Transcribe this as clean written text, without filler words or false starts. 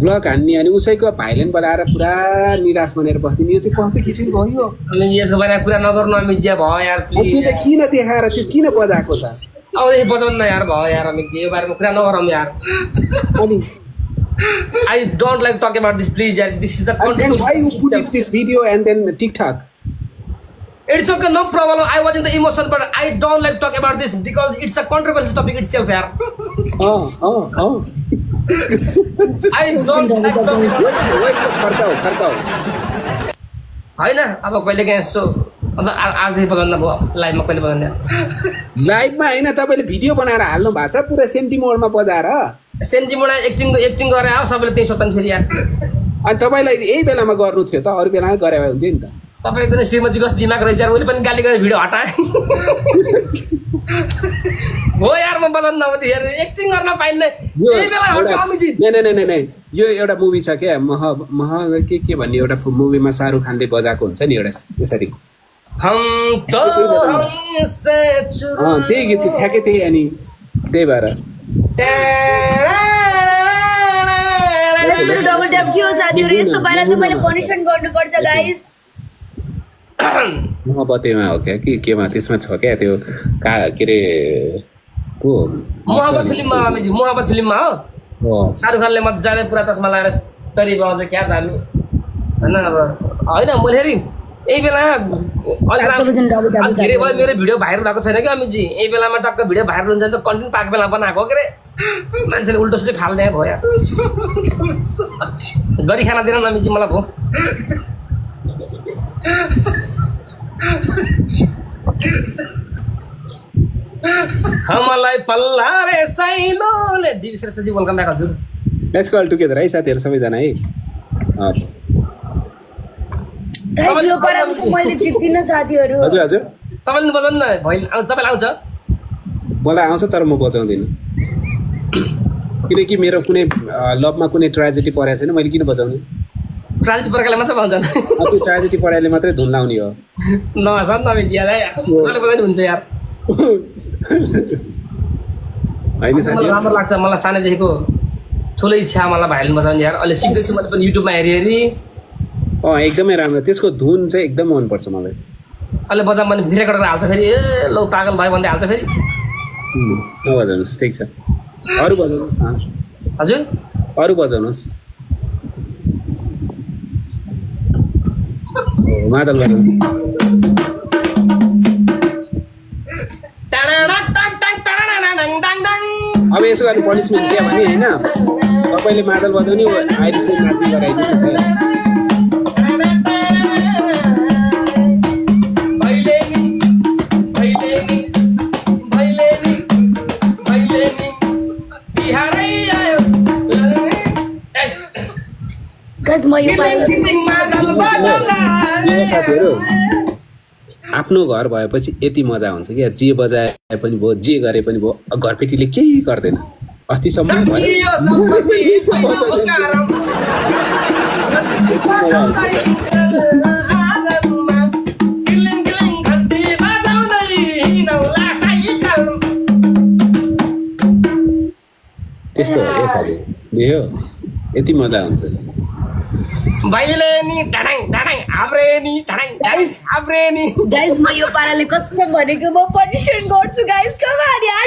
block हान्ने अनि उसैको भाइलेन बनाएर पुरा निराश बनेर बस्दिने यो चाहिँ कस्तो किसिमको हो यो अनि यसको बारेमा कुरा नगर्नु अमित जी भयो यार प्लिज त्यो चाहिँ किन देखाएर त्यो किन बजाएको त आउँदै बजाउन न यार भयो यार अमित जी यो बारेमा कुरा नगरौँ यार अनि I don't like talking about this please यार this is the content why you put it this video and then TikTok it's okay no problem I was in the emotion but I don't like talk about this because it's a controversial topic itself यार I don't like talking फर्काऊ हैन अब कहिले के यसो अब आजदेखि बजाउन भयो लाइभमा कहिले बजाउने लाइभमा हैन तपाईले भिडियो बनाएर हाल्नु भएको छ पुरा सेन्टी मोडमा बजाएर सेन्टी मोड एक्टिङ गरे आउ सबैले त्यही सोच्छन् फेरि यार अनि तपाईलाई यही बेलामा गर्नु थियो त अरु बेलामा गरे भए हुन्थ्यो नि त तपाईको नि श्रीमती कस्तो दिमाग रहेछ यार उले पनि गाली गरेर भिडियो हटाए हो यार म बजाउन नआउँथे यार एक्टिङ गर्न पाइन्न यही बेला हटाउ अमिजी नै यो एउटा मुभी छ के मह के भन्ने एउटा मुभीमा शाहरुख खानले बजाएको हुन्छ नि एउटा त्यसरी हम तो हमसे चुरा त्यही गीत ठ्याक्कै त्यही अनि त्यही भएर डबल ट्याप के हो साथीहरु यस्तो पारा त मैले पनिशमेन्ट गर्नुपर्छ गाइस मोहब्बतेमा हो क्या कि केमा त्यसमा छ क्या त्यो के रे को मोहब्बत फिल्ममा अमिजी मोहब्बत फिल्ममा हो शाहरुख खानले मजाले पुरा चस्मा लगाएर तरी बनाउँछ क्या दामी हैन अब हैन मैले हेरि यही बेला धेरै भयो मेरो भिडियो भाइरल भएको छैन कि अमितजी यही बेलामा टक्क भिडियो भाइरल हुन्छ नि त कन्टेन्ट पाएको बेला बनाएको के अरे मान्छेले उल्टो चाहिँ फाल्ने भयो यार गरी खाना दिएर न अमितजी मलाई भयो हमलाई पल्ला रे साइलोले दिप श्रेष्ठजी वेलकम ब्याक हजुर लेट्स कल टुगेदर है साथीहरु सबैजना है गाइस यो पारा मैले जित्दिन साथीहरु हजुर हजुर तपाईले बजाउन न भइल तपाईलाई आउँछ मलाई आउँछ तर म बजाउँदिन किनकि मेरो कुनै लभमा कुनै ट्रेजेडी परेको छैन मैले किन बजाउने ट्रेजेडी परेकाले मात्र बजाउँछन् त्यो ट्रेजेडी परेले मात्रै धुन लाउने हो नसन तपाईँ ज्यादा जसले बजाउने हुन्छ यार हैन साथी मलाई राम्रो लाग्छ मलाई सानैदेखिको ठुलो इच्छा मलाई भाइलिन बजाउने यार अहिले सिक्दैछु मैले पनि युट्युबमा हेरी एकदमै राम्रो त्यसको धुन चाहिँ एकदम मन पर्छ मलाई अहिले बजाम भने भित्र गरेर हाल्छ फेरि ए लौ पागल भयो भन्दै हाल्छ फेरि नबजाउनुहोस् ठिक छ अरू बजाउनुहोस् हजुर अरू बजाउनुहोस् मादल अब यसो गर्ने पनिसमेन्ट के भने हैन तपाईले मादल बजाउने आइडी माथि गराइदिनु साथीहरु आफ्नो घर भएपछि यति मजा हुन्छ कि जे बजाए पनि भयो जे गरे पनि भयो घरपेटीले केही गर्दैन अस्तिसम्म त्यस्तो हो साथी देख्यो यति मजा हुन्छ भाइलेनी डडङ डडङ आब्रेनी डडङ गाइस आब्रेनी गाइस म यो पाराले कसम भनेको म पनिशमेन्ट गर्छु गाइस कम on यार